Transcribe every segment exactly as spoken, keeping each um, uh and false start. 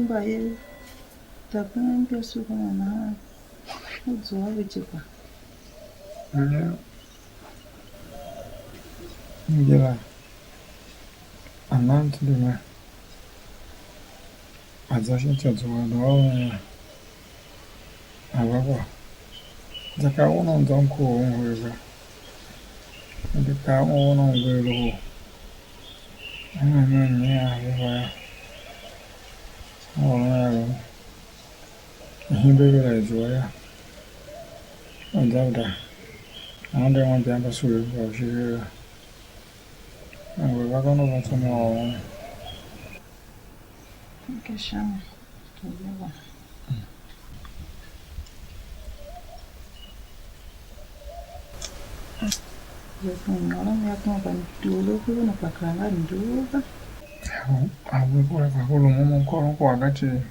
Kpa ye taben mbi asugh ne nahan u zua ve je kpa. Ne ngila a nan tindi ne, a za shin ityô zua doo a wen la, a va va. Za ka un a zôm ku u un hur ga. Za ka un a ngwer loho. Amen, amen, ne a ve va yô. A ôron a lu. Ihimbe ve la i zua yô. A za u da. Aôndo a wan bia mba sule mba u shighe la. Ngu va gôngo va tsô ne ôron. Ka sha mi. Ka ya va. Ye kun ôron ya kun ka mtulo ku na pa kanga nduga. Awe kura ka ku lu mo mo kôron kwagh ga cii.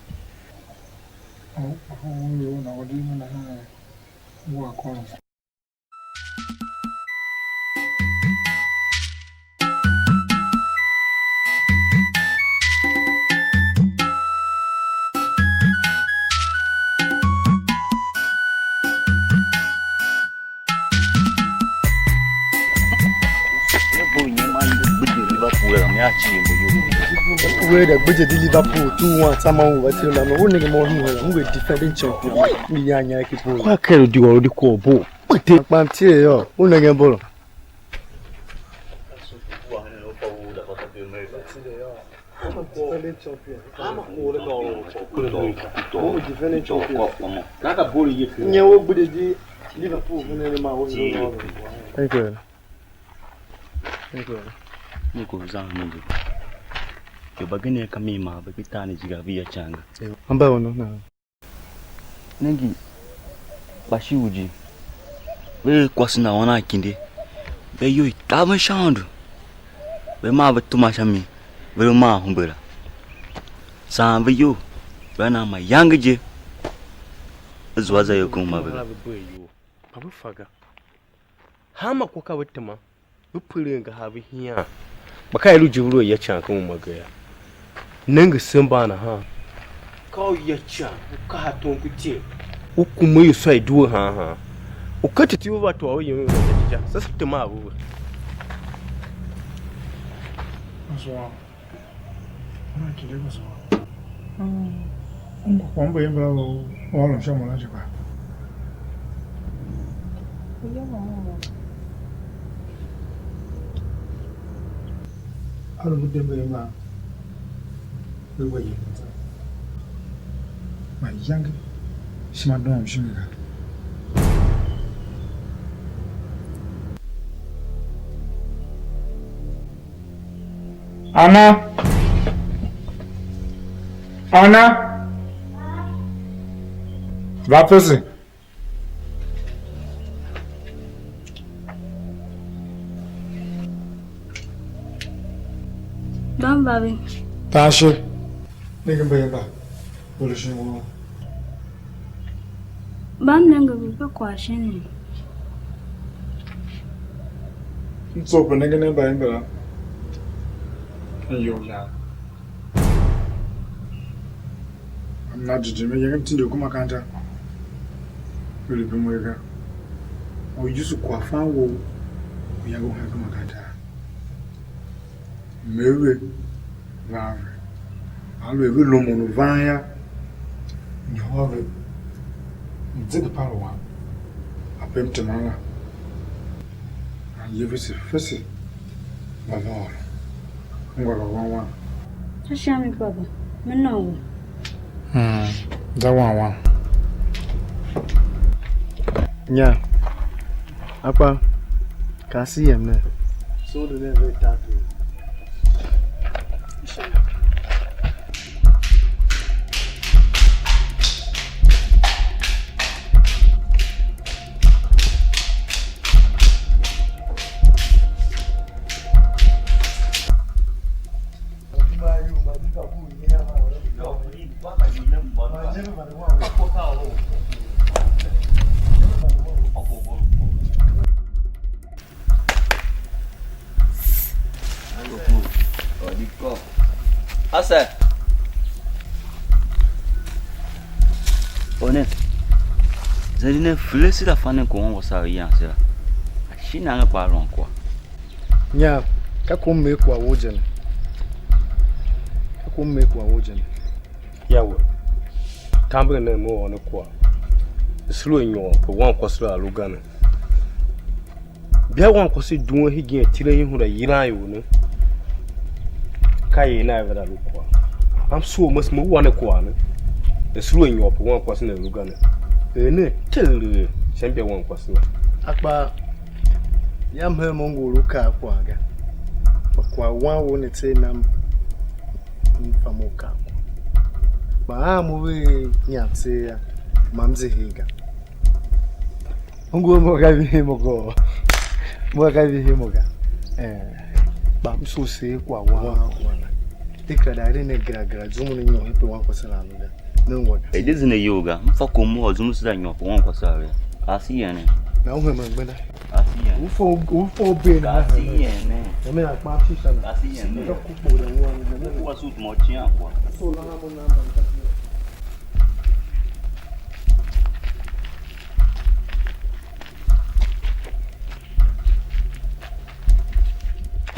Awe kura ku lu na odi mo na ha. Ngu a kôron. Where the budget di Liverpool two one sama u va tiro na mo. Wo nenge mo hin wala. Mu defending champion. Mi ya nya ki ball. Kwa kero di wala di ko ball. Kpam tie yô, u nengen bolo. Nye wo gbede di Liverpool ne ne ma wo. Thank you. Thank you. Ni ko zan ni. Yo bagene ka mi ma be ki tani jiga vi ya changa. Amba ono na. Nenge, kpa shi uji, ve er kwase na wan a kinde, ve iyol i taven sha Aôndo, ve maa ve tuma sha mi, ve lu maa ahumbe la. Saan ve iyol, ve na mayange je, ve zua zayol ken uma ve la. Kpa ve fa ga. Hanma kwagh ka ve tema, ve peren ga har ve hian, kpa ka i lu je ve lu a ya ican ken uma ga yô. Nenge se mban nahan, ka u ya ican, u kaha tom ku ityem, u kuma ior sha i due han han, u ka titi ve va tôô ve yem ve va ja jija, se se tema a ve ve. Una kile kwa sawa. Mm. Ungwa kwa mbe mbala u ôron sha mo la je kpa. Kuya mama. A lu de mbe ma. Ve gwa ye. Mayange. Shima dom shimi ga. Ana, Ana, va fese. Dom babi. Tashi. Nenge mbe yemba. Bolo shin wo. Ban nenge ve ka kwagh shin mi. M tsough pe nengen a mbayev mbala, m iyol yam. M na jighjigh me yem, m tindi u ku makaranta, ve lu bem er ga. U yusu kwaghfan wou u yange u hen ku makaranta. Me ve van ve. Aluer ve lumun u van yô, nyôr ve, m̱ zende par u wam, ape m teman la, man ye vese fese mba ve ôron. Ungwa va wan wam. Ka sha mi, papa, me nôngo. Hmm, za wan wam. Nya, akpa, ka se yem ne. Sondo nen ve tato. Zende ne fele se la fa ne ko wan wasa u yan se la. A shi nan kpa a lon kwagh. Nya, ka ku m er kwagh wou je ne. Ka ku m er kwagh wou je ne. Ya we, tamber nen mo ôr ne kwagh. Se lu a nyôr pe wankwase la a lu ga ne. Bia wankwase duen hegen tilen ihura yilan ior ne. Ka er na venda lu kwagh. Am soo mese mo wa ne kwagh ne. E se lu a nyôr pe wankwase ne lu ga ne. Er ne telegh sha mbia wankwase ne. Akpa yam hen mo ngu lu kaa kwagh ga. Kpa kwagh wan wou ne tser nam m fa mo kaa kwagh. Kpa a mo ve nyam tser yô, ma m ze hii ga. Ungu mo ka vihi mo go. Mo ka vihi mo ga. Eh. Kpa m soo se kwagh wan. Wan kwagh. Te kera da eren ne gara gara zum u ne nyôr hen pe wankwase la a lu ga. Ne ungwa ga. E de zine iyol ga. M fa kom mo zum u se za nyôr pe wankwase a ve. A si yene. Na u hemen gbenda. A si yene. U fo u fo be na. A si yene. Na me na kpa shisha na. A si yene. Ka ku kpo da wan. Ku wa suit mo chian kwa. So la na mo na na.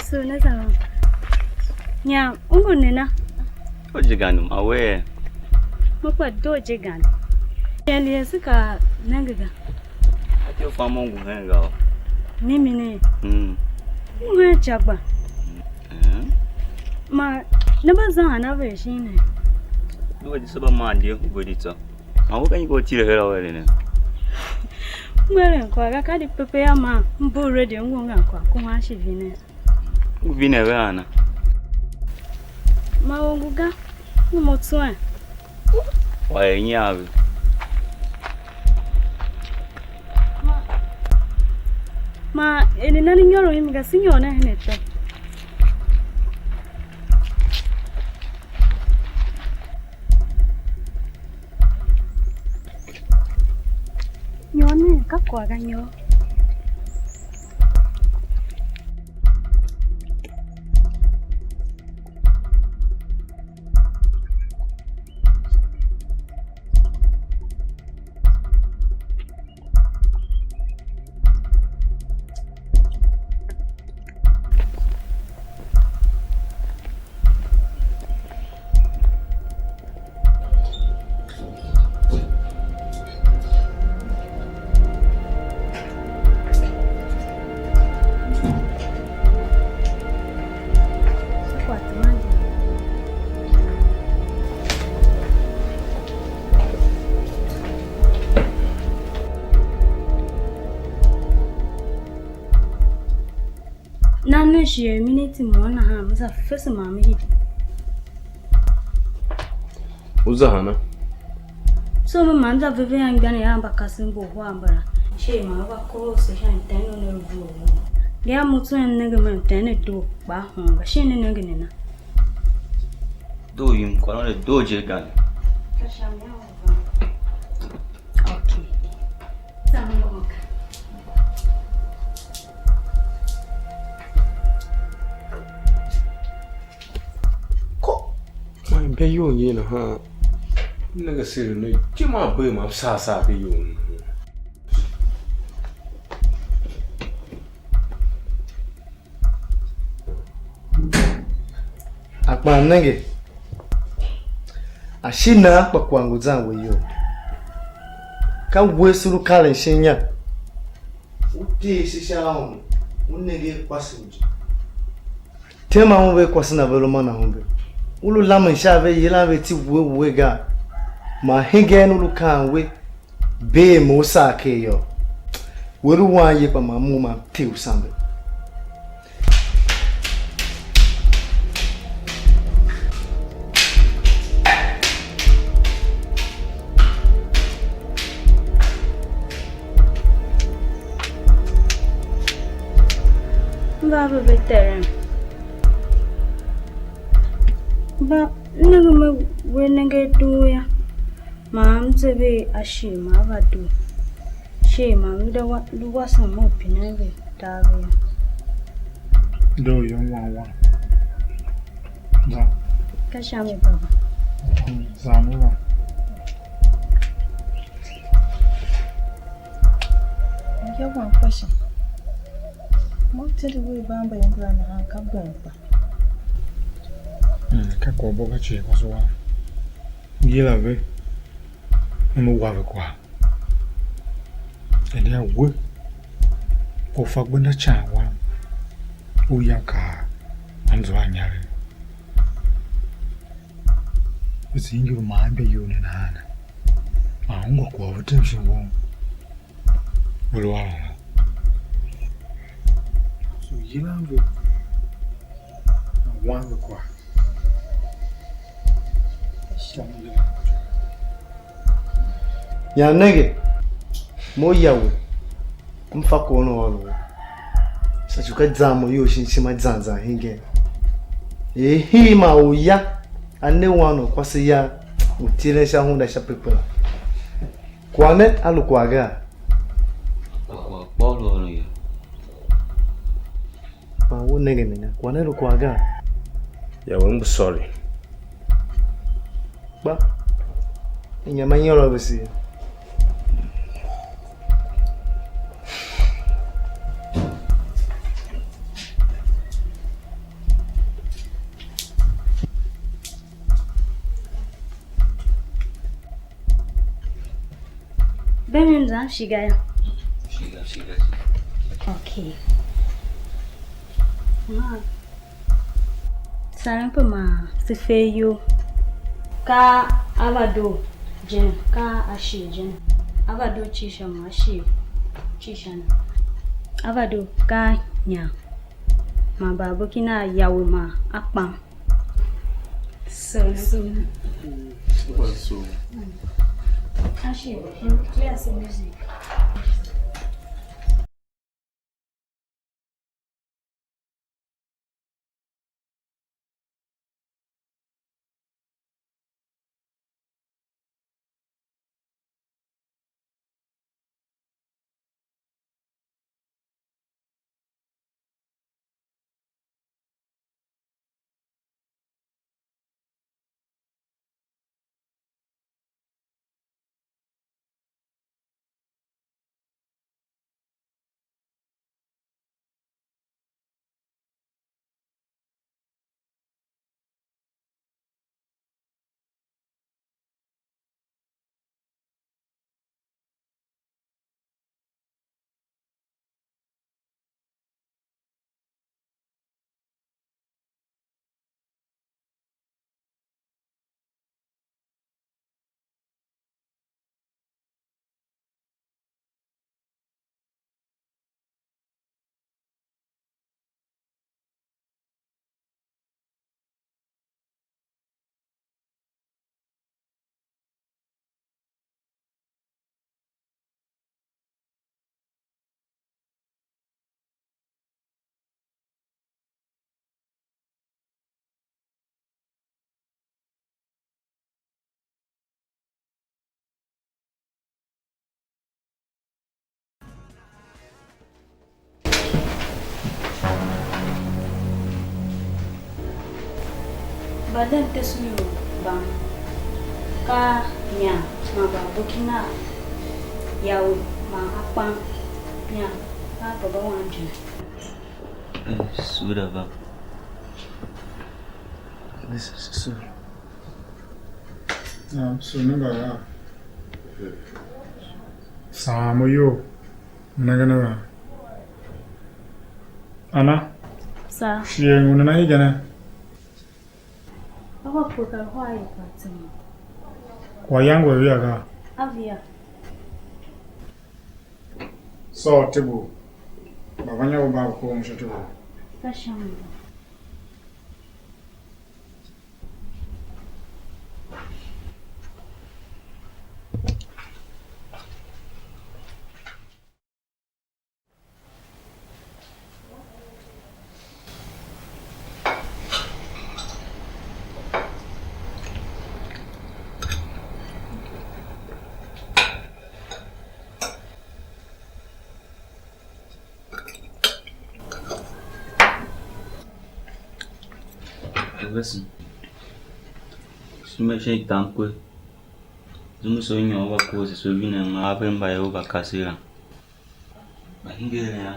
Soo ne za wan. Nya, u ngu nena? Doo je gande, ma wee? Mo kpa doo je gande. Yen yen se ka nenge ga. A ti u fam u ngu hen ga o. Mimi ne? Mm. U hen ica gba. Mm. Ma ne mba zan a ve shin ne? Due di se mba maa di ve di tsô. Ma we ka nyi ka u tile her a u eren ne? M eren kwagh ga, ka di pepe a man m bugh radio m ngu ungwan kwagh ku han shi vine. U vine ve ana? Ma u ngu ga, ngu mo tswen. Wa er nyi a ve? Ma, ma er ne nan inyôron i mi ga, se nyôr nen hen ato. Nyôr nen, ka kwagh ga nyôr. Nam nen shighe miniti môm nahan, me za fese man me hide. U za hana? So me ma m za ve ve anmgbianev av mba kasev mba uhar mbala, sha er ma ve va kohol se sha mtôôn u ne lu vough yô. Gadia mo tsô m nenge mer mtôôn ne doo, kpa a hôngo ga. Shin ne nenge nena? Doo yum, kwagh ne doo je ga ne. Ka sha mi a u van. Okay. Tsô m ngu ka. Ko, man mbe iyol nyi nahan? M nenge seren ne je, man bee mam sar sar ken iyol ne. Akpa nenge, a shi nan kpa kwagh ngu zan we iyol. Ka we se lu karen shin inya? U tee se sha aôndo, u nenge a kwase u je. Tema un ve kwase na ve lu man ahumbe. U lu lamen sha a ve, yilan ve tsi wuhe wuhe ga. Man hegen u lu kaan we, bee mo u saa ker yô. We lu wan ye, kpa ma mo ma m te u sambe. Mba ve ve terem. Mba, m nenge me we nenge doo yô, ma m ze ve a shighe ma a va doo. Shighe ma m de wa, lu wasen mo u pinen ve tar ve yô. Doo yô, wan wan. Za. Ka sha mi, baba. Mhm, za mi va. Ya wam kpa shi. Mo tindi wei ban mba yem bra nahan ka gben kpa. Mm, ka kwagh bo ka cii kwase wam. U yila ve, u me wa ve kwagh. Gadia we, u fa gbenda can wam, u yam kaa a zua a inyaregh. Vese ingi lu maan mbe iyol ne nahan, man ungwa kwagh u ve tem shin won, ve lu ôron la. So yilan ve, man wan ve kwagh. Yam nenge, mo ya we, m fa kwagh u ne ôron we. Sha ci u ka zan mo iyol shin ishima zan zan hingen. Er hii man u ya, a ne wan u kwase ya, u tilen sha hunda sha pepe la. Kwagh ne a lu kwagh gaa? Kwagh kpa u lu ôron ye. Man u nenge mi ne, kwagh ne lu kwagh gaa? Ya we ngu sorry. Kpa inyama nyôr a vese ye. Bem m zam shiga yô. Shiga, shiga, shiga. Okay. Maa, saren pe maa se fe iyol. Ka a va doo je ne, ka a shighe je ne. A va doo cii sha mo, a shighe cii sha ne. A va doo ka a nyam. Man baaboki na a yawe man a kpam. So, so. Super so. Actually, play us a music. Mba dem tesen ior mban, ka inyam man mbaboki nav, yawe man akpam inyam, a baba wam je. Eh, sura va. Sura. Naam, so nenge a. Saan mo iyol, m nengen a va. Ana? Sa. Shighe ngu nana hegen a? Ahwa pue kar hwa ye kwagh tsema. Kwagh yange a via ga? A via. Sôr tebu. Mba va nyôr mba ve kor sha tebu. Ka sha mi. Vesen. Sime sha itankwe. Zum u se u nyôr va kohol se, se u vinen a ve mba ye u va kase la. Hingir yô,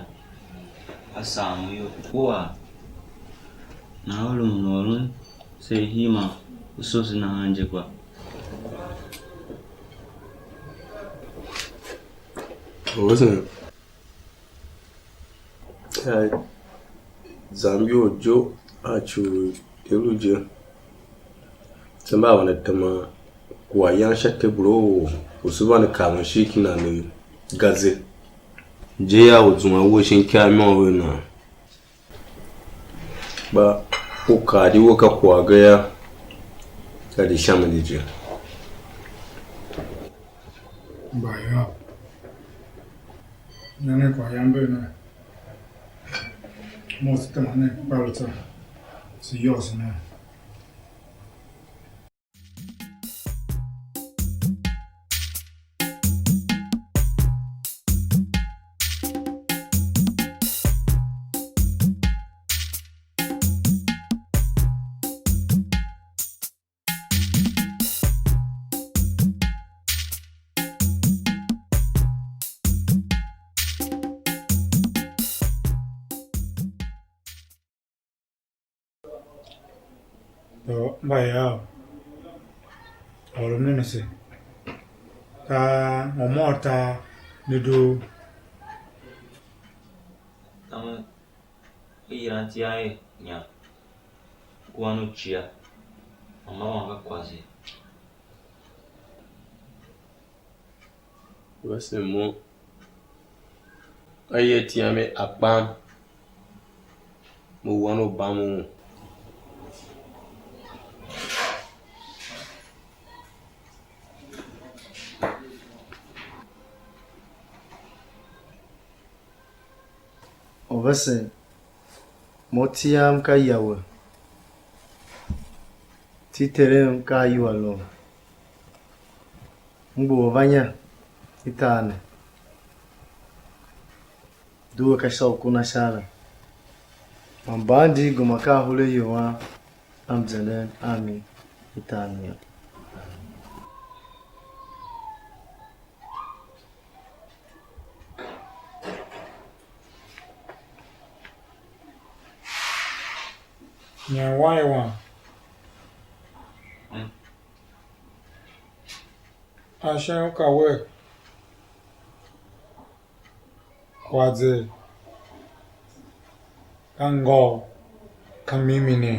a saan u iyol. Kua, nahan u rumun u ôron se ihima u soso nahan je kpa. Awesen, ka zamber u je a ci u i lu je. Se mba vande teman kwaghyan sha tebul u u se vande kaven ishigh ki nan ne ga ze. Je ya u zuan we shin ikav i môm ve nan. Kpa u kaa di we ka kwagh ga yô, ka di sha mi di je. Mba yô, nenge kwaghyan mber ne, mo se tema nen kpalo tsô, se yôôso nen. Yô, mba yô, ôron nen ase, ka mô môm tar ne doo. Tam, i yilan itian er Inya, guan u cia, mama wam ka kwase. Vese mo, ka ye itian er Akpam, mo wan u bam un. Orvesen, mo iti yam ka Yawe, iti i Terem ka Ayualon, m ngu a va inya i tar ne, due ka sha u ku na sha la, man mban di gema ka ahureyol a m zenden a mi i tar ne yô. Nyan wan i wan. A shin u ka wer kwagh ze ka ngôu ka mimi ne?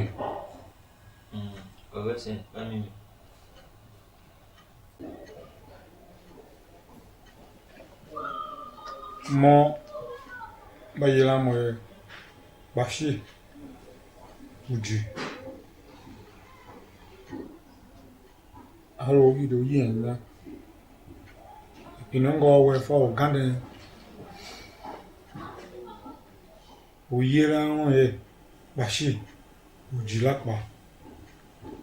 Mm, orvesen ka mimi. Mo mba yilan mo er Gbashi u Jii. A lu u hide u yem la, pine ngôu wer fa u ganden u yilan un er Gbashi u Jii la kpaa,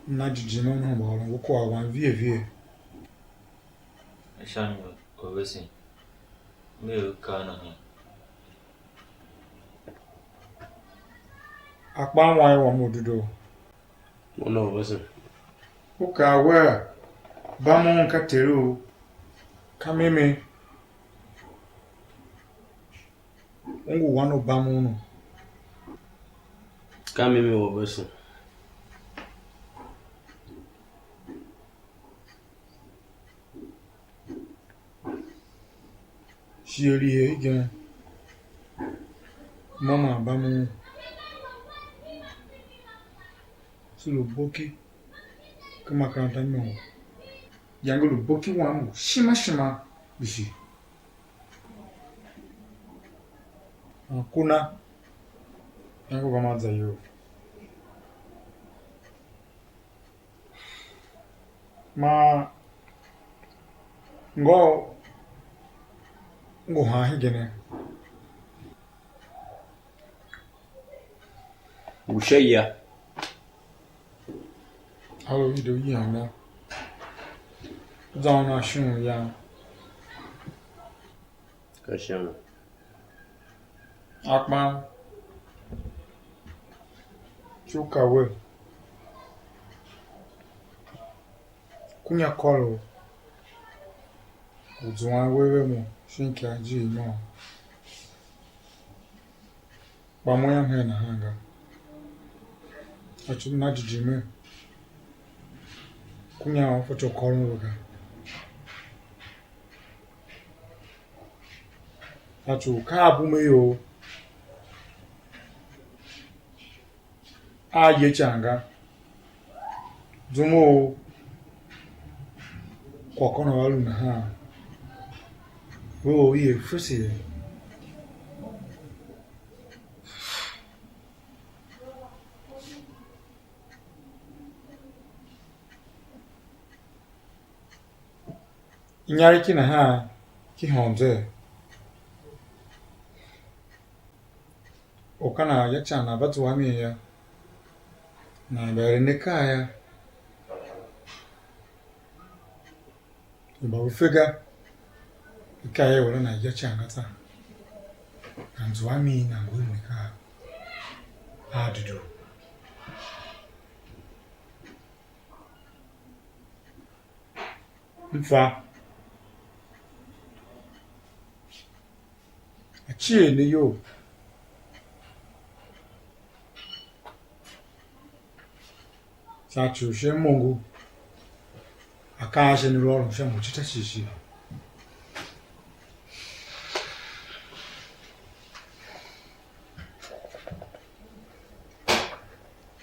m na jighjigh man m hemba ôron we kwagh wam vie vie. Sha mi u vesen, m er u kaa nahan. Akpan wan u wam u dedoo. Una u vesen. U kaa wer, bam un ka ter u, ka mimi. U ngu wan u bam un u? Ka mimi u vesen. Shighe rihe igen, mo man bam un, se lu boki ken makaranta imôngo. Yange lu boki wam u shima shima kpishi. Man ku na, yange u va ma za iyol. Man ngô u ngu han hegen ne? Ngu sha ya. A lu hide u yian ga. Zan a shon u yan. Ka sha mi? Akpan, tsuka we, kunya kôr u zuan we ve mo shin ikagh ijiir imôngo. Kpa mo yam her nahan ga. A tsubu na jighjigh mer, ku nyian u fatyô u kôron we ga. A tsubu ka a bume ior a ye ican ga. Zum u kwagh kônough a lu nahan, we u i er fese ye. Inyaregh ki nahan ki hônzer. U ka nan ya ican nan va zua a mi yô, nan mba eren akaa yô, mba ve fe ga, akaa yô, u la nan ya ican ga tsô, nan zua a mi, nan ngu eren akaa a dedoo. M fa. A cier ne iyol. Sha ci u shin mongo, akaa a shin lu ôron sha mo cita cii cii.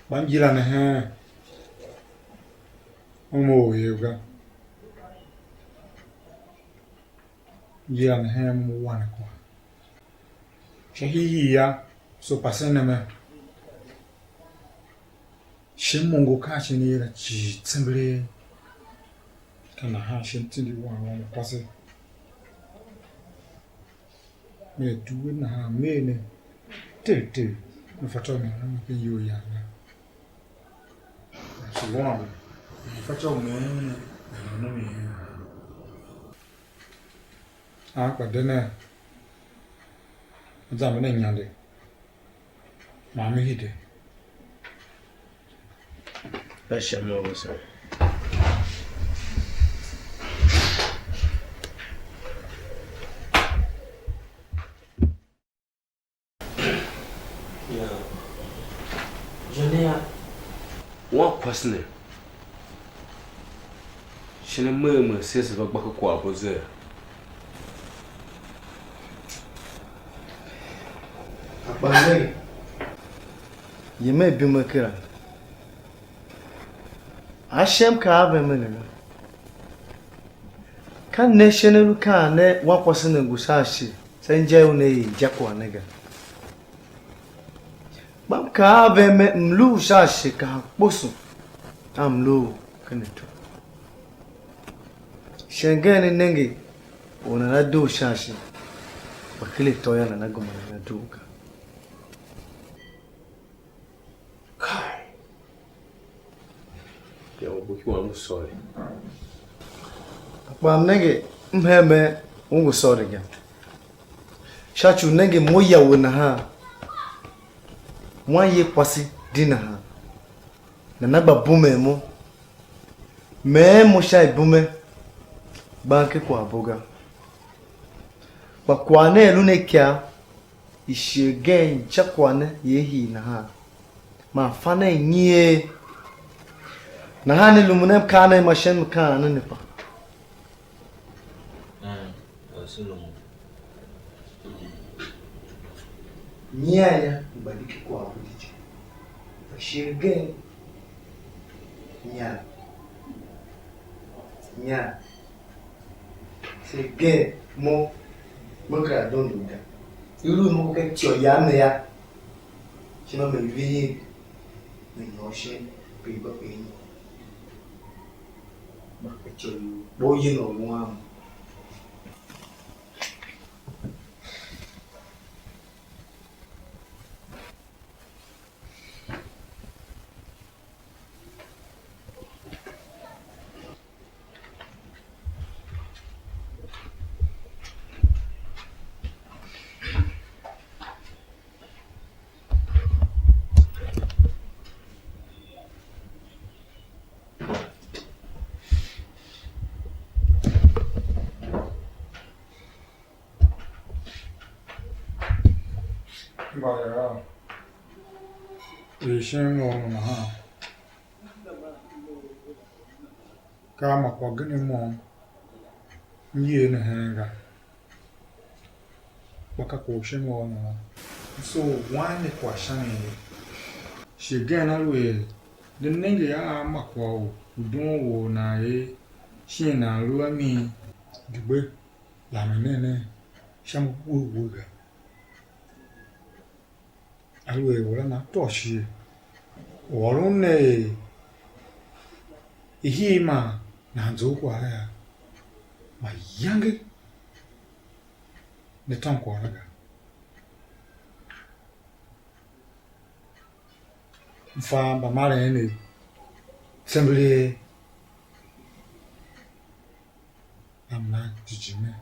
Kpa m yila ne hen uma u oryev ga. M yila ne hen uma u wan kwagh. Sha hiihii yô, so pasen ne me. Shin mongo ka shin i yila cii tsembelee. Ka nahan shin tindi wan wam u kwase. Me due nahan, me ne ter ter, me fatyô u me nenge ken iyol yam ga. So wam, me fatyô u me ne, me nenge nahan. A kpa de nen, a zamber nen inyande, man me hide. Ka sha mi u vesen. Ya. Junior. Wan kwase ne. Shin a mer mer se se va gba ken kwaghbo zee? Akpa nenge, yem a bime kera. A shem ka a ve me ne ga. Ka ne shin ne lu kaan ne wankwase ne ngu sha ashe sha inja i u ne er injakwagh ne ga. Kpa m kaa a ve me, mlu u sha ashe ka kposo a mlu u ken ato. Shin ngeen ne nenge u nana doo sha ashe, kpa ken atô yô, nana gema nana doo ga. Kai. Ya u buki wam u sôri. Kpa m nenge, m hen me u ngu sôri ga. Sha ci u nenge mo ya we nahan, wan ye kwase di nahan, nana gba bumen mo, meen mo sha ibume, gban ken kwaghbo ga. Kpa kwagh ne a lu ne ikyav, i shighe gen injakwagh ne ia hii nahan, man fa nen nyiee. Nahan ne lumun a m kaa ne ma shen m kaan ne ne kpa. Mm, ase lumun. Nyian ya, m gba di ki kwagh u di je. Fa shighe gen, nyian, nyian, se gen mo, me kera dondo ga. I lu mo ka ityô yam ne ya, ishima me vihin, me nyôr shin pe i gba pe i nyôr. Gba ityô you, bo yen u wam. Mba er a er shin môm nahan, ka a ma kwagh gen môm, m yer ne hen ga, kpa ka kwagh u shin môm nahan. So, wan ne kwagh sha mi ye. Shi agen aluer de nenge a a ma kwagh u u dughun wou nan er, shin nan lu a mi, di gbe lamen nen nen sha mi wuhe wuhe ga. Aluer or a na tôô shighe u ôron ne er ihiar man nan zough kwagh la yô, mayange ne tôm kwagh la ga. M fa mbamaren ne tsembelee. Nam nan jighjigh mer,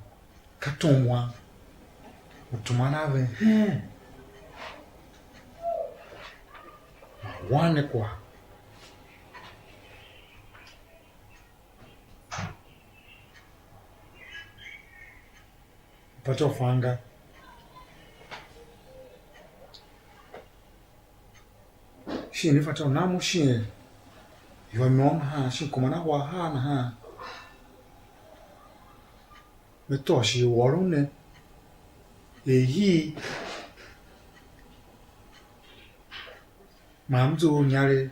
ka tom wam u teman a ven hen man wan ne kwagh. Fatyô u fan ga. Shin i fatyô u nan mo shin er ior môm nahan, shin kuma na hua haa nahan, me tôô shighe u ôron ne er hii, man m zough inyaregh,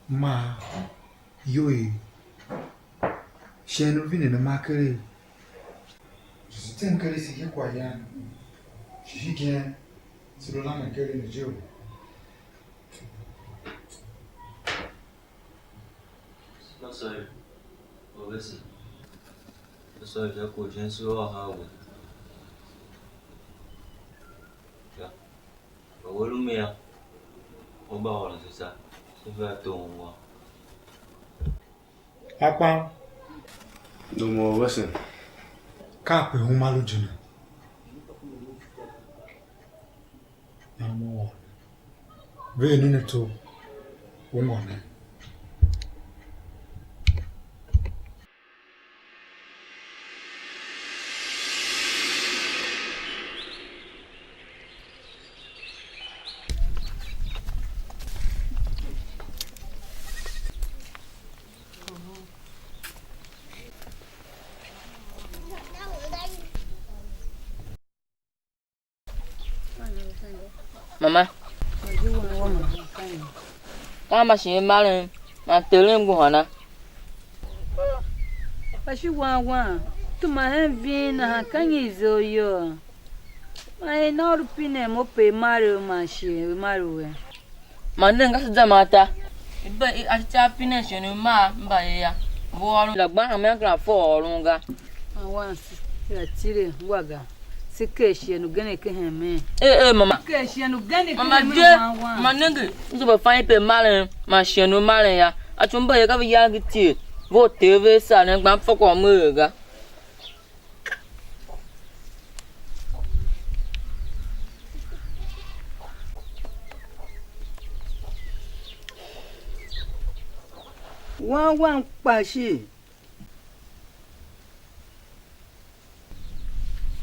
maa iyou i shen u vinen a ma keregh. Shi se tem ker ase ye kwaghyan, shi hegen se lu lamen ker ne je. Sorry, Professor. Sorry, ya ko jen so ha we. Ya. Kpa we lu mi yô, u mba ôron se tsa, se vea togh ungwa. Akpan. Num u vesen. Kape uma lu je ne. Yam u ôr ne. Ver nen ato, ungwa nen. Mama, ka ma shi i marem, man terem ngu hana? Kpa shi wan wan, tuma hen ving nahan, ka nyi i zough yô? Man er nan u lu pinen mo pe i mar u man shighe u i mar u we. Man nenge, ka se za ma ata. I be i a ca pinen shighe u i mar mba ye ya. Ve ôron la gban hanma kera fe u ôron ga. Man wan se, kera tile ngwa ga. Se ker shighe ugen ken hemen. Eh, eh, mama. Ker shighe ugen ken hemen, wan wan. Mama, nenge, m zough mba fan i pe maren, man shighe u maren ya. A tso mba ye ka ve yange tie. Ve u ter ve a saa ne, gban fa kwagh u me er ga. Wan wam kpa shi.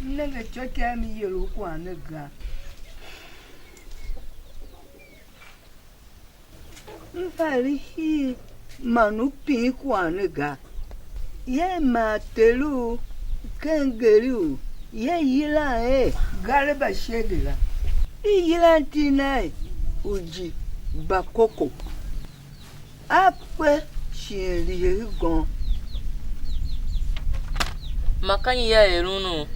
M nenge ityôkyaa mi yer u kwagh ne ga. M vande hii man u pin kwagh ne ga. Ye man ter u ken geri u ye yilan er Gari Mbashede la. I yilan iti na er Uji Bakoko. A kpe shighe lighe i gôm. Man ka nyi ya eren u?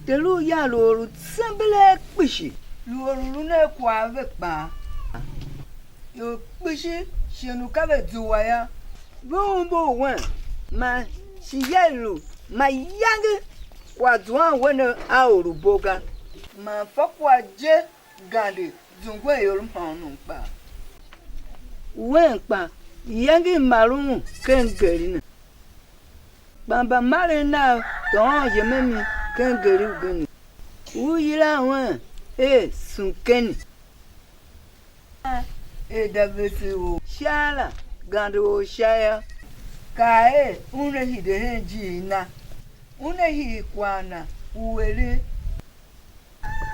Ter u ya lu or u tsembelee kpishi, lu or u lun a kwagh a ve kpaa. Ior kpishi shighe u ka ve zua yô, ve umbur wen, man shi ya lu mayange kwagh zuan wen a or u bo ga. Man fa kwagh je gande zungwen ior mhôônom kpaa. Wen kpa, iyange i mar un ken geri ne. Kpa mbamaren nav tôôn yem a mi ken geri ugen, u yilan un er Sunkeni. Er da vese or sha la, gande or sha yô, kaa er una hide hen ijiir na, una hii kwagh na u eren.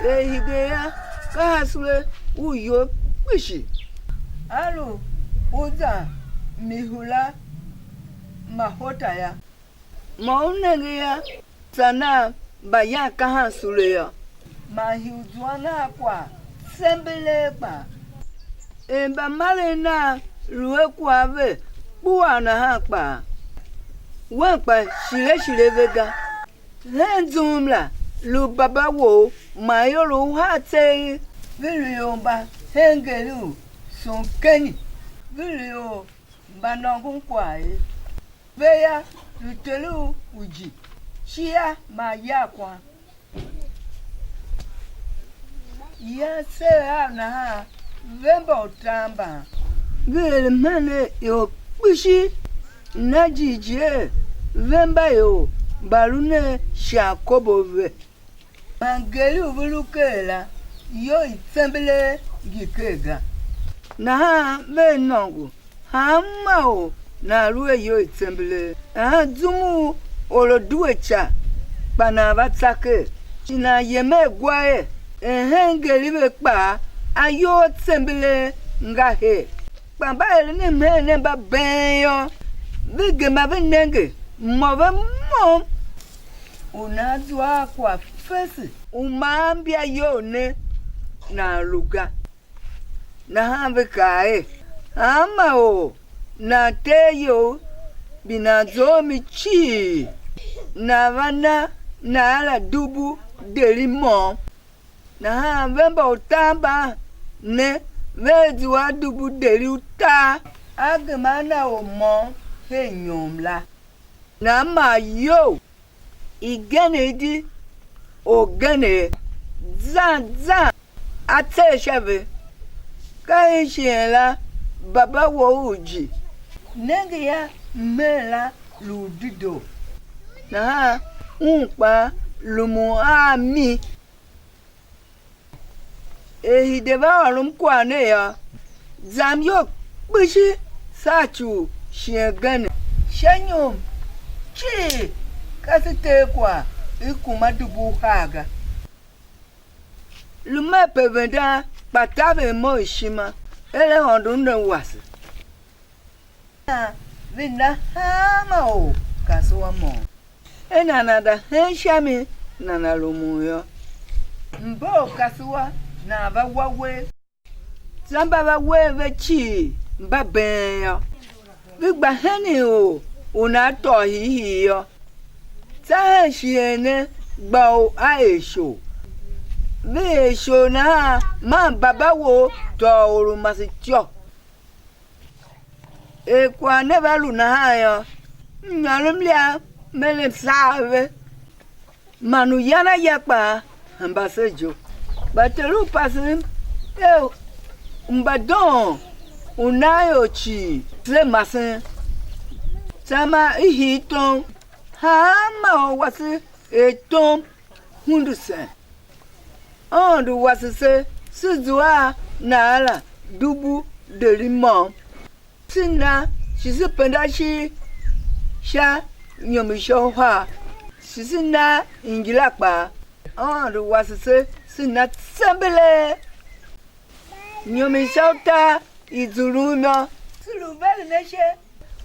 Er hide yô, ka a sule u iyol kpishi. A lu u za Mihula Mahota yô. Mo u nenge yô, tsa nan mbayankahan sule yô, man hii u zuan a kwagh tsembelee kpaa. Er mbamaren nan lu a kwagh ve kpuaa nahan kpaa, wen kpa shire shire ve ga. Hen zum la lu baba wou man ior uhar tseegh. Ve lu ior mba hengeri u Sonkeni, ve lu ior mba nôngon kwagh ye. Ve yô, lu ter u uji, cia man ya kwan. Yan seer av nahan, ve mba utar mban. Ve er mhen er ior kpishi, na jighjigh er ve mba ior mba lu ne sha akobo ve. Man ngeri u ve lu ker la, iyou i tsembelee ngi ker ga. Nahan vea nôngo hanma or nan lu a iyou i tsembelee. Nahan zum u or a due ica, kpa nan va tsa ker, shi nan yem a gwa er, er hen ngeri ve kpaa ayou a tsembelee nga her. Kpa mba eren mhen ne mba been yô, ve gema ve nenge, mô ve môm. U nan zua a kwagh fese u ma anmgbiayou ne nan lu ga. Nahan ve kaa er: Hanma or nan tee iyou mbi nan zough mi cii, nan va na naira dubu deri môm. Nahan ve mba utar mban ne, vea zua dubu deri utar, a gema a na or môm her inyom la. Nan maa iyou igen di orgen zan zan a tser sha ve. Ka hen shighe la baba wou u ji. Nenge ya, mhen la lu u dedoo, nahan un kpaa lumun a mi. Er hide va ôrom kwagh ne yô, zam iyol kpishi saa ci u shighe gen. Sha inyom cii, ka se tee kwagh i kuma dubu uhar ga. Lu mer pe vendan, kpa taver mo ishima, er Aôndo Una wase. Ve na hanma or kasua môm. Er nana za hen sha mi, nana rumun yô, mba or kasua nan va wa uwegh. Tsô mba va wer ve cii mba been yô, ve gba henen or u nan tôô hiihii yô. Tsô hen shighe ne gba u a er ishor. Ve er ishor nahan, man baba wou tôô or u mase ityô. Er kwagh ne va lu nahan yô, m nyôron mliam, me lem saa ve, man uyan aya kpaa hemba se je. Kpa ter u pasen er mbadon u nan ior cii se masen, tsô maa i hii tom, hanma or wase er tom hundusen. Aôndo wase se, se zua a naira dubu deri môm. Se na shi se penda ishigh sha inyom i sha uhar, shi se na ingila kpaa. Aôndo wase se, se na tsembelee. Inyom i sha utar i zulun yô, se lu veren ashe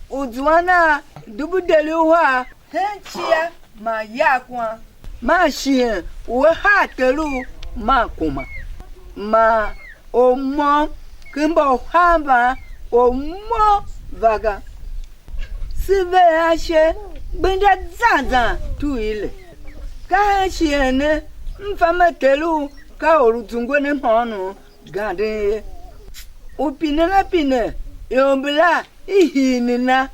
u zuan a dubu deri uhar hen cia man ya kwan, man shighe u a haa ter u man kuma, man or môm ken mba uhar mban or môm va ga. Se ver ashe gbenda zan zan tugh ile. Ka hen shighe ne m fa mer ter u ka or u zungwe ne mhôônom ganden ye. U pinen a pine ior mbila i hii ne na,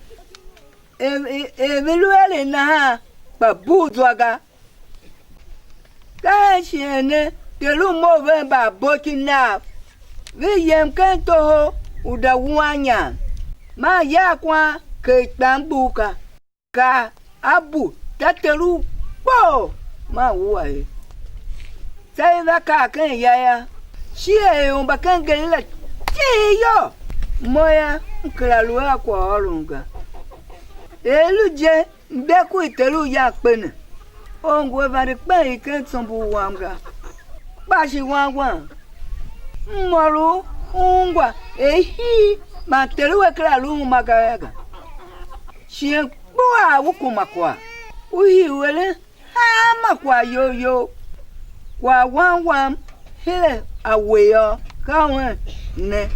er, er ve lu eren nahan, kpa bugh zwa ga. Ka hen shighe ne ter u mough vea mba aboki nav, ve yem ken toho u da wuan inyam, man ya kwan ker ikpan mgbugh ka. Ka a bu tater u kpoo, man wua ye. Tsô i va kaa ken ya yô, shighe ior mba ken Galila cii yô, mo yô, m kera lu a kwaghôron ga. Er i lu je, m de ku i ter u yan kpe ne, or ngu a vande kpen i ken tsombor wam ga. Kpa shi wan wam, m ôr u u ungwa er hii man Ter we kera lu uma ga yô ga. Shighe kpuaa u kuma kwagh, u hii u eren hanma kwagh you you. Kwagh wan wam her a we yô, ka un ne.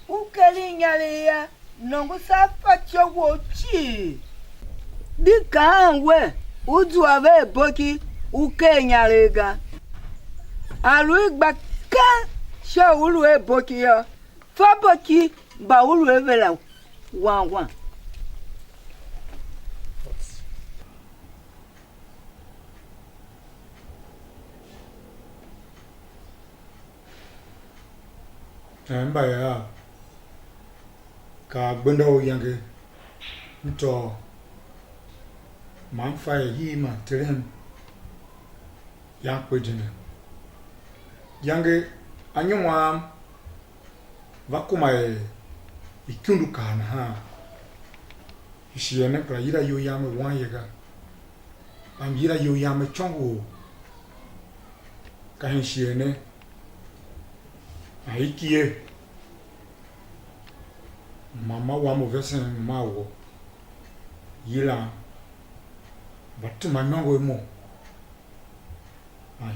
U keren inyaregh yô, nôngo sha fatyô wou cii. Di kaan wer u zua ve a boki u ker inyaregh ga. A lu i gba keng sha u u lu a boki yô, fa boki mba u lu a ve la wan wan. Ee, mba ya, kaa gbenda u yange, m tôô, man m fa er hii man terem yan kpe je ne. Yange anyom am va kuma er ikundu kar nahan, ishighe ne kera yila iyol yam er wanye ga. Kpa m yila iyol yam icôngo, ka hen shighe ne, man i ki ye, mama wam u vesen mama a wo, yilan, va tema imôngo i mo. Ai.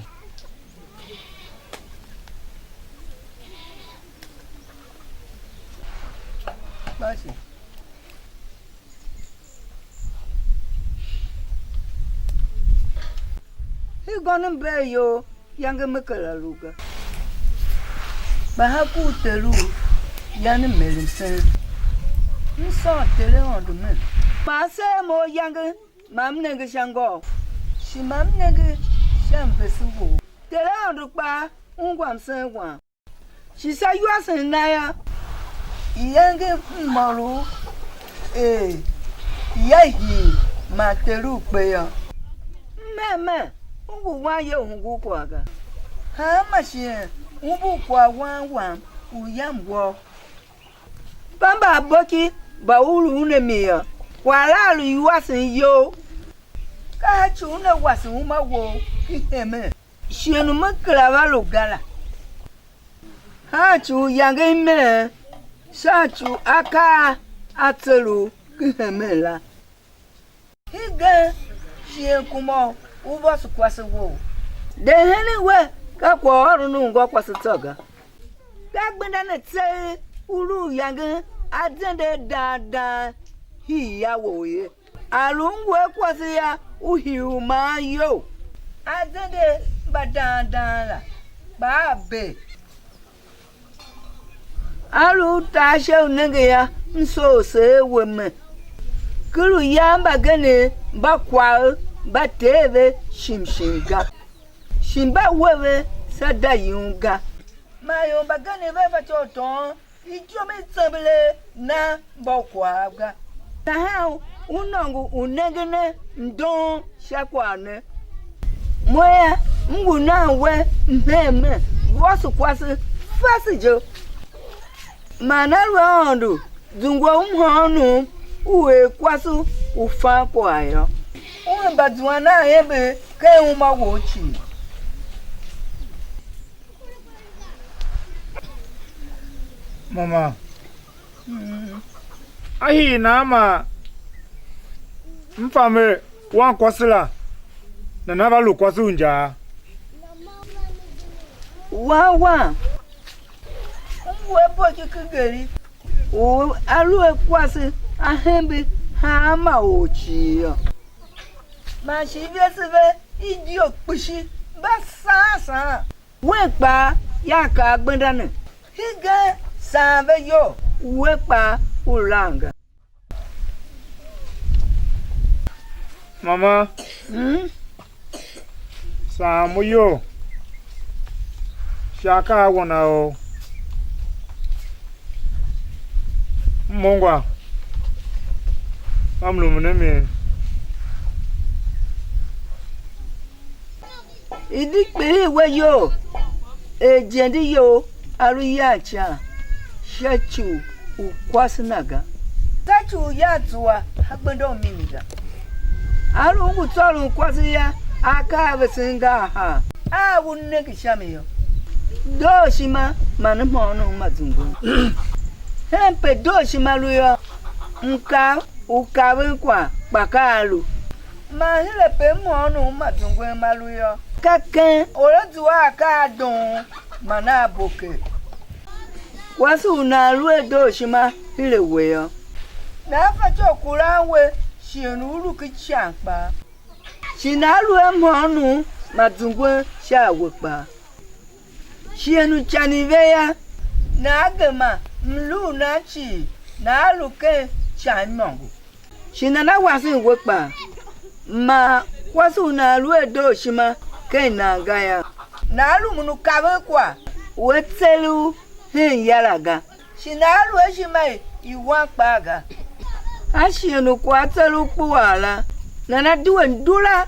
I gônon mber iyol, yange me kera lu ga. Kpa ha ku u Ter u yange m er msen, m sôn Ter Aôndo mer. Ma a seer mo yange, ma m nenge sha ngôu, shi ma m nenge sha mvese wou. Ter Aôndo kpaa ungwa msen wam. Shi sha iwasen na yô, iyange m ôr u er ia hii man Ter u kpe yô. M er mer, u ngu wanye u hungul kwagh ga. Hanma shighe u ngu kwagh wan wam u yam wôô. Mba mba aboki mba u lu un a mi yô, kwagh la a lu iwasen you, ka a ci una wase uma wou ki hemen. Shighe u me kera va lu ga la. Hanci u yange i meen sha ci u akaa a tser u ki hemen la. Hegen shi en kuma u vôso kwase wou. De henen we ka kwaghôron u ngôkwase tsô ga. Ka gbenda ne tseegh u lu u yangen a zende a dang dang hii a wou ye. A lu u ngu a kwase yô, u hii u maan iyou. A zende mba dang dang la, kpa a bee. A lu u tar sha u nenge yô, m soo u seer we me. Ker u ya mbagenev mba kwagh mba ter ve shim shim ga, shi mba we ve sha dayun ga. Man ior mbagenev vea fatyô u tôôn ityom i tsembelee na mbakwagh ga. Nahan u nôngo u nengen a mdoon sha kwagh ne. Mo yô, m ngu nan we mhen mer, vôso kwase fese je. Man aluer Aôndo zungwa u mhôônom u er kwase u fan kwagh yô, u hemba zuan a ember ken uma wou cii. Mama, a hii nan man m fa mer wankwase la nana va lu kwase u injaa? Wan wam, m ngu a bo ki kengeri u a lu a kwase a hembe hanma or cii yô. Man shi ivese ve i di kpishi mba saan saan. Wen kpaa, ya kaa gbenda ne: Hegen saan ve iyol, we kpaa u lan ga. Mama, mm? Saan mo iyol sha akaa a won a ou. M ungwa, m lumun a mi. I di kpiligh we iyol er ijende you a lu yan ican sha ci u kwase na ga, sha ci u yan zua a gbenda u mimi ga. A lu u ngu tsôron kwase yô, akaa a vesen nga ahan. A u nenge sha mi yô, dooshima man mhôônom ma zungwen. Hen pe dooshima lu yô, mkav u kaven kwagh kpa ka a lu. Man hire pe mhôônom ma zungwen ma lu yô, ka ken or a zua akaa a doon man a bo ker. Kwase u nan lu a dooshima hire we yô, nan fatyô u kuran we shighe u lu ken ican kpaa. Shi nan lu a mhôônom ma zungwen sha a we kpaa. Shighe u ican i ve yô, nan gema mlu u nan cii, nan lu ken ican imôngo. Shi nana wasen we kpaa, man kwase u nan lu a dooshima ken nan ga yô, nan rumun u kaven kwagh u a tser u hen ya la ga, shi nan lu a ishima i, i wan kpaa ga. A shighe u kwagh a tser u kpuaa la, nana due ndula.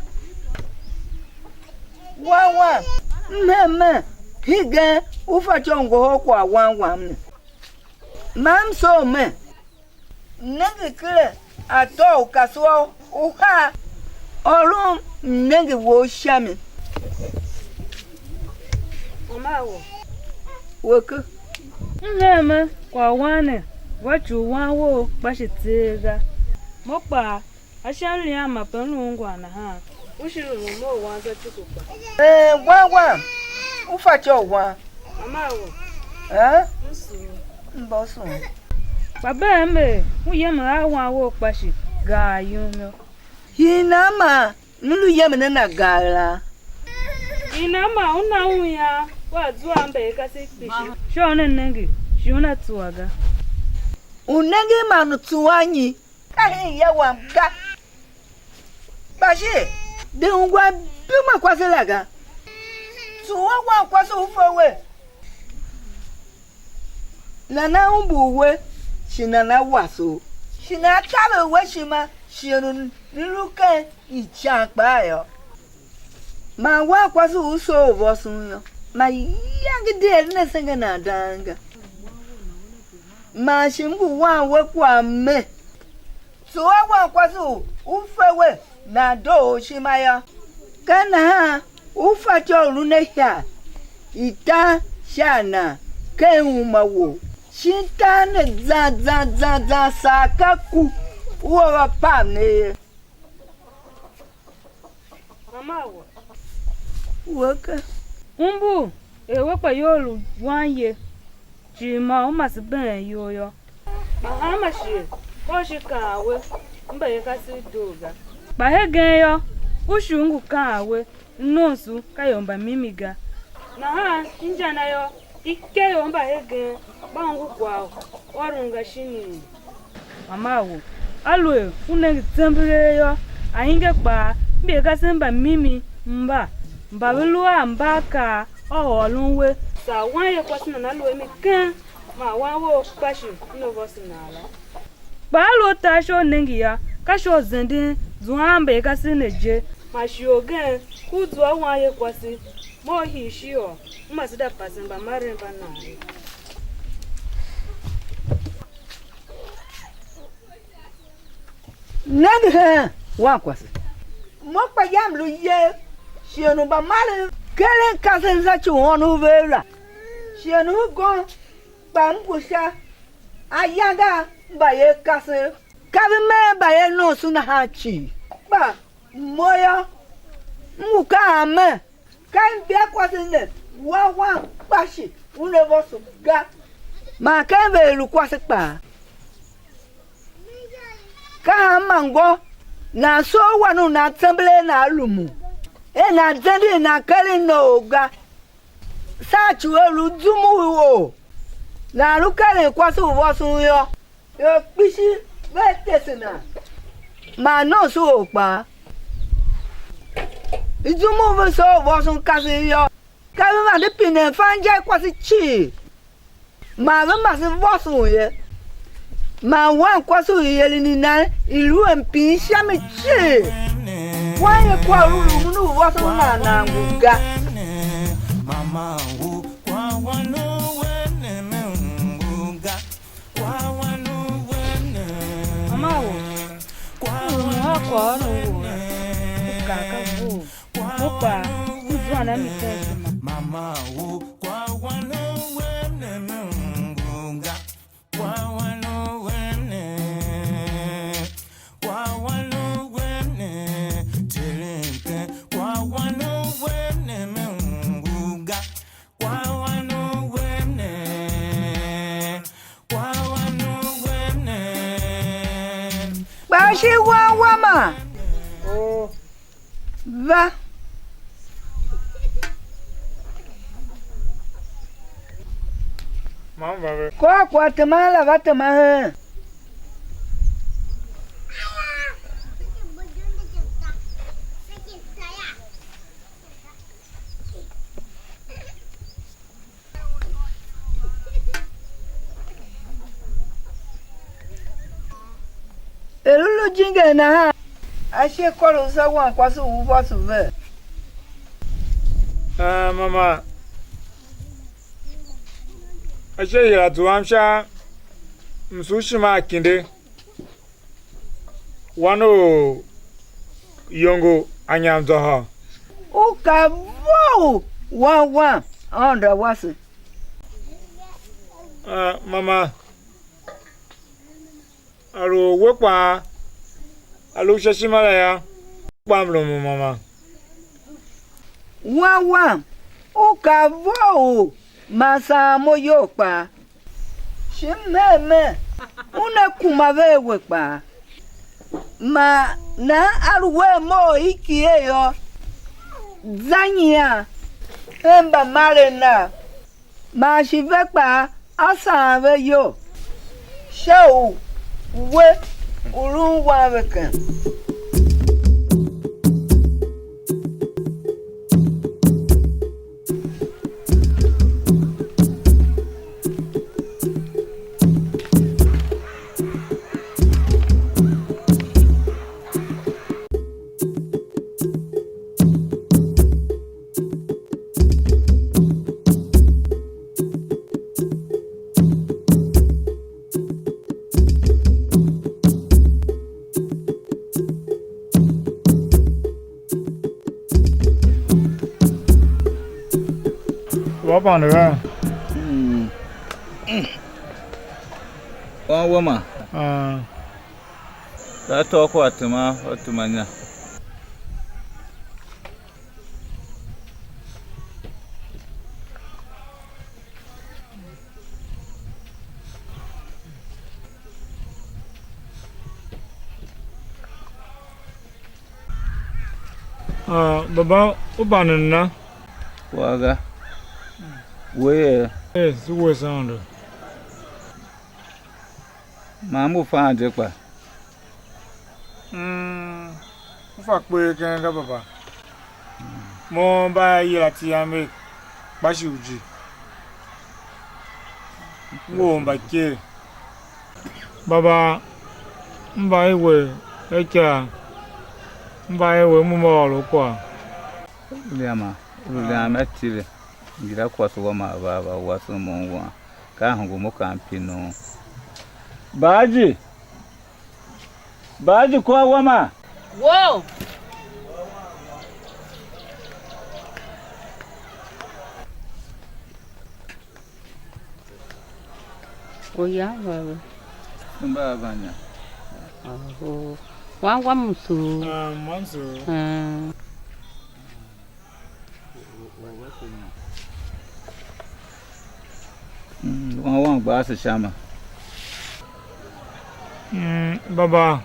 Wan wam, m hen me hegen u fatyô u ngohol kwagh wan wam ne. Man m soo me, nenge ker atô u kasua uhar, ôron mnenge wou sha mi. Mama a we, we ke. M hen me kwagh wan ne, va ci u wan wou kpa shi tseegh ga. Mo kpaa, a sha mliam ma pe m lu ungwan nahan, u shi rumun mo u wan zwa cuku kpa. Ee, wan wam, u fatyô u wan. Mama a we, ee? M sugh. Mba u sugh. Kpa bee m er u yemen a wan wou kpa shi gaa yum yô. Hii nan man m lu yemen a na gaa la? Hii nan man u na un ian, wea zua a mbaikasev kpishi? Sha u una nenge, shi una tsuwa ga. U nenge man u tsuwa nyi? Ka hen ya wam ga. Kpa shi, de ungwa bima kwase la ga. Tsuwa wankwase u fe we, nana umbur we, shi nana wase u, shi nana taver we ishima, shighe u ne lu ken ican kpaa yô. Man wankwase u u soo u vôson yô, mayange de eren asenge nan dang ga. Man shi m ngu wan we kwagh me, tsuwa wankwase u u fe we nan doo u ishima yô. Ka nahan u fatyô u lun a ihagh i tan sha a nan ken uma wou, shin tan ne zan zan zan zan saa ka ku u a va pav ne ye. Mama a we, we ke. Umbur er we kpa iyol lu wan ye, cii ma u mase been iyol yô. Kpa hanma shighe, ka u shi kaan we, m mba ye kasev doo ga. Kpa hegen yô, u shi u ngu kaan we, nomso ka ior mba mimi ga. Nahan inja na yô, ikegh u mba hegen mba ongo kwagh u ôron ga shinii? Mama a we, aluer u nenge tsembelee yô, ainge kpaa, mbi kasev mba mimi mba, mba ve lu a mbaakaa a ôron we. Saa wanye kwase nana lu a mi keng, man wan wou kpa shi una vôso nan la. Kpa aluer u tar sha u nenge yô, ka sha u zenden zuan mbaikasev ne je, man shighe ugen, ku zua wanye kwase, mo u hii ishigh, u mase da pasen mbamaren mba nan ye. Nenge hen wankwase. Mo kpa yam lu yer, shighe u mbamaren keren kasev sha ci u ônov vev la. Shighe u gom kpa m ngu sha ayange a mbayev kasev, ka ve mee mbayev nomso nahan cii. Kpa mo yô, m ngu kaan mer, ka imbiakwase ne wa wan kpa shi una vôso ga, man ken ve lu kwase kpaa. Ka hanma ngô nan soo wan u nan tsembelee nan lumun, er nan zenden nan keren noov ga, saa ci u a lu zum u or, nan lu keren kwase u vôson yô, ior kpishi vea tese nan, man nomsoor kpaa. Zum u ve soo u vôson kasev yô, ka ve vande pinen fan inja i kwase cii, man ve mase vôson ye. Man wankwase u i eren i nan i lu a mpin sha mi cii. Wanye kwagh u lumun u vôson nan nan ngu ga. Mama a we, m lumun a kwaghôron wou la, u kaa ka vough. Mo kpaa, m zua Mama u kwa wan u wen ne me ungu ga. Kwa wan u wen ne. Kwa wan u wen ne. Tere ke. Kwa wan u wen ne me ungu ga. Kwa wan u wen ne. Kwa wan u wen ne. Kpa shi wan wama. Va. Ma m va ve. Kôr kwagh teman la va tema hen. Er u lu jingen nahan, ashe kôr u za wankwase u u vôso ve? Aa, mama, ashe hira zuam sha msughshima a kinde, wan u iyongo a nyam zôhô. U ka vough wan wam, Aôndo a wase. Ah, mama, a lu we kpaa, a lu sha ishima la yô, kpa m rumun mama. Wan wam, u ka vough man saan mo iyol kpaa. Shi m er mer, una kuma ve a we kpaa. Man nahan aluer mough i kighir yô, za nyian hen mbamaren nav, man shi ve kpaa, á saan ve iyol, sha u we u lun wan ve keng. Wa pande ga? Mm. Wan wama. Ah. Ka tôô kwagh tema, a tema inya. Ah, baba, u panden na? Kwagh ga. We ye? Eh, si wuese Aôndo. Man mbu fan je kpa? Mm, u fa kper keng ga, baba. Mo mba a yila iti yam er Kpashiuji. M ngu or mba iker. Baba, m va i we a ikav, m va i we, m mba ôr u kwagh. Liama, u lu liam a tile, ngila kwase wam a va, a va wase mo wan. Ka a hungul mo, ka m pine u. Baaji, Baaji, kôr wama. Wo! Oya, vave. Mba a va nya. Oho. Wan wam msugh. Ah, mwa msugh. Ah. Mm, wan wam gba ase sha ma. Mm, baba,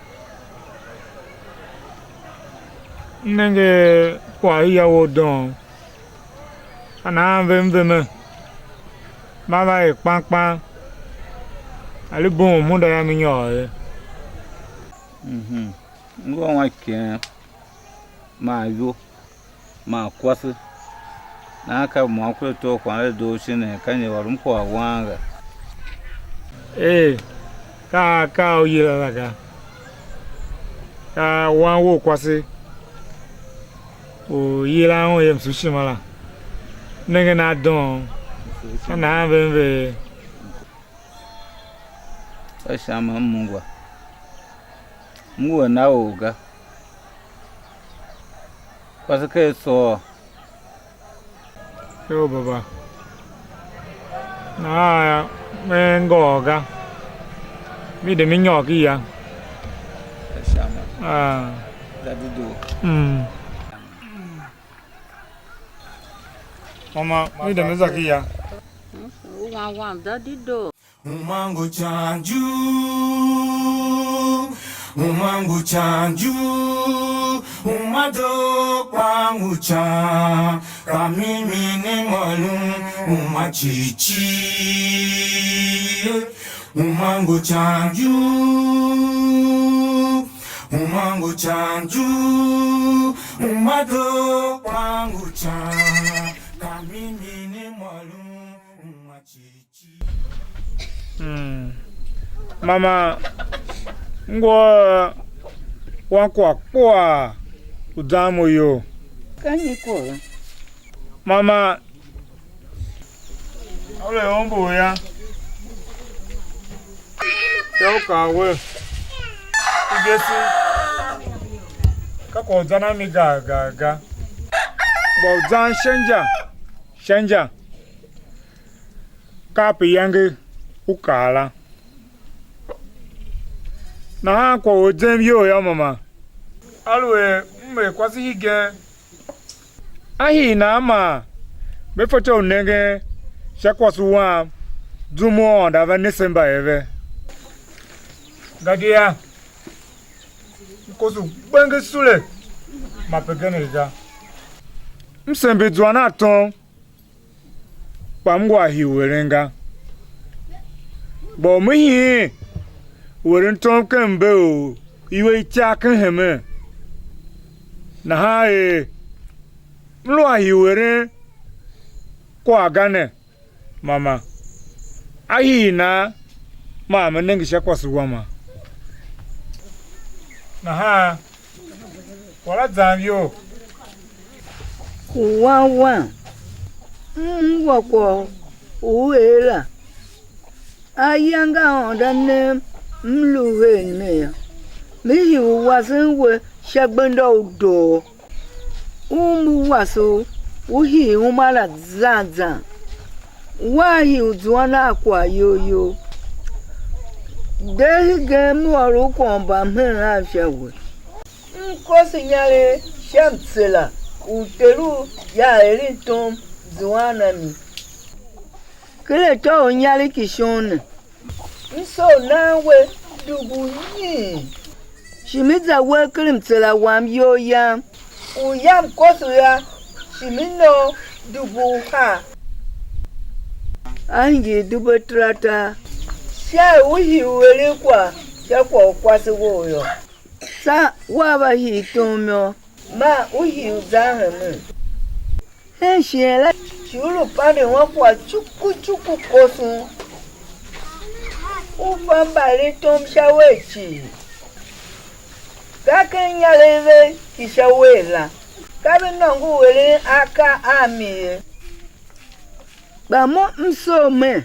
m nenge kwagh u ya wou doon. Ka nahan ve m ve me, ma va er kpan kpan, a lu boom hunda yam i nyôr ye. Mhm. M ngu a wan ikeen, man ivo, man kwase. Nahan ka môm kura tôô kwagh la doo shin ne, ka nyi ôron kwagh wang ga? Ee, ka akaa a u yila la ga. Ka wan wou kwase u yilan un er Msughshima la. Nengen a doon, ka nahan ve m ve ye. Ka sha ma m ungwa. M ngu a na or ga. Kwase ka a tsôô. Yo, baba. Nahan me ngôôr ga. Mi de mi nyôr ki ya. Ashama. Ah. Za di doo. Mm. Mama, mi de mi za ki ya. U wan wam za di doo. Uma ngu can ju, uma ngu can ju, uma do kpa ngu can, ka mimi ne môlun uma cii cii. Uma ngu can ju, uma ngu can ju, uma do kpa ngu can, ka mimi ne môlun uma cii. Mm. Mama, ngwa wan kwagh kpuaa u zan mo iyol. Ka nyi kwagh? Mama, a lu a umbur ya. Sha u kaa wer, u gese, ka kwagh u zan a mi gaa gaa ga. Gba u zan sha inja, sha inja. Kape iyange u kaa la. Nahan kwagh u a zem iyol yô, mama, aluer m er kwase hegen, a hii nan man me fatyô u nengen sha kwase wam zum u Aôndo a va nese mbayev ve? Gadia m koso u gbenge sule ma pe genev ga. M sembe zuan a tom, kpa m ngu a hii u eren ga. Kpa u me hiin u eren tom ken mbe u iwer itiar ken hemen, nahan er m lu a hii u eren kwagh ga ne, mama, a hii nan man me nenge sha kwase wama? Nahan kwagh la zam iyol. Ku wan wam, m ungwa kwagh u u er la. Ayange a Aôndo a nem m lu her ne yô, me hii u wasen we sha gbenda u doo, u mbu wase u u hii uma la zan zan. Wea hii u zuan a kwagh you you. De hegen m ôr u kwagh u mbamhen av sha we. M koso inyaregh sha mtsera u Ter u ya eren tom zuan a mi. Ken atô u inyaregh ki shon ne, m soo nan we dubu nyiin. Shi me za wer ken mtsera wam iyol yam. U yam koso yô, shi me nôô dubu uhar. A hingir dubu ataratar. Sha er u hii u eren kwagh sha kwagh u kwase wou yô. Tsô wea va hii tom yô, maa u hii u zan hemen. Hen shighe la shi u lu panden wan kwagh cuku cuku koson, u fa mbaeren tom sha uwegh cii. Ka ken inyaregh vev ki sha uwegh la, ka ve nôngo u eren akaa a mi ye. Kpa mo m soo mer,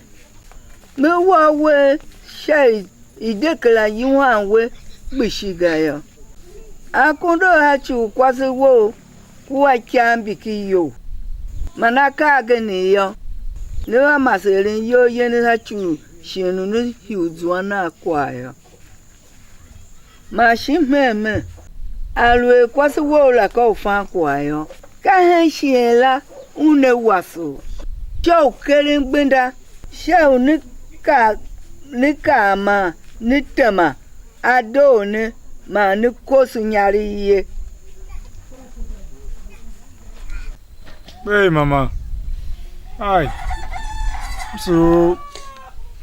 me wa uwegh sha i i de kera yuhan we kpishi ga yô. Akondo a ci u kwase wou kua ikav mbi ki iyou, man akaa agenev yô, ne va mase eren iyol yen sha ci u shighe u ne hii u zuan a kwagh yô. Man shi m hen mer, aluer kwase wou la ka u fan kwagh yô, ka hen shighe la una wase u, sha u keren gbenda, sha u ne kar, ne kar man ne tema a doo ne man ne koso inyaregh ye. Ei, mama. Ai. M sugh u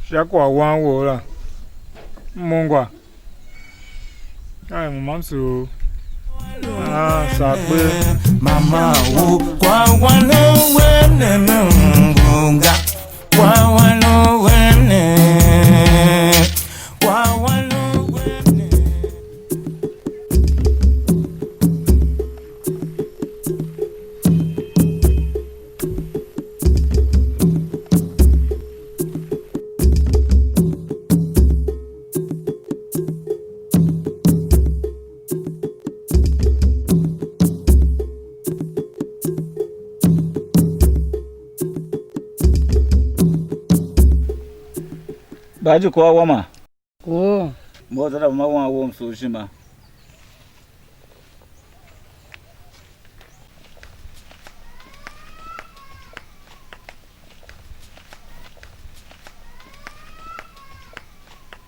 sha kwagh wan wou la. M ungwa. Ai, mama, m sugh u. Ah, saa kpe. Mama, u kwagh wan u wen ne, m ngu ga. Kwagh wan u wen ne. Kwagh wan u wen ne. Ba ji kwagh wama. Oh. Mo za da ma wan wou msughshima.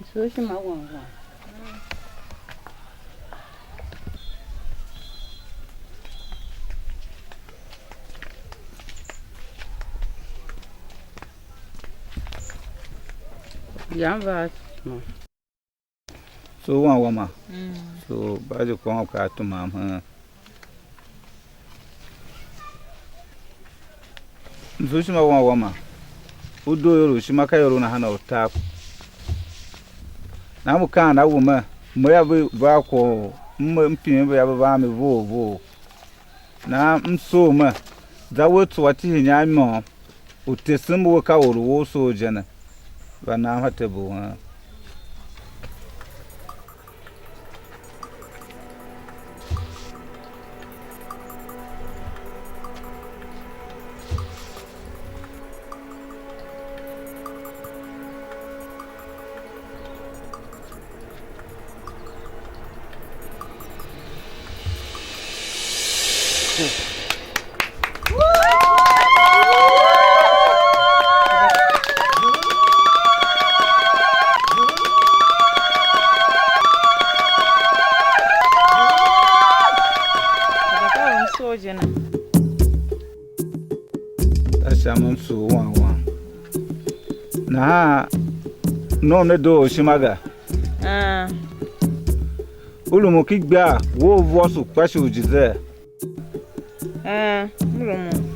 Msughshima wan wan. Yan va. So wan wama. Mm. So ba je kwagh ka tumam hen. Msughshima wan wama. U doo ior u ishima ka ior u nahan u tar. Na mu kaan a wume, me ya ve va kwagh, m pine ve ya ve va a mi vough vough. Nahan m soo me, za we tsuwa tihi inyam i môm, u tesem we ka or u wou soo je ne, va nan ha tebul hen. Ka sha mo m sugh wan wan. Nahan nom ne doo u ishima ga. Ah. U rumun ki igbar, wou u vôso kpa shi u Gisele. Ah, m rumun.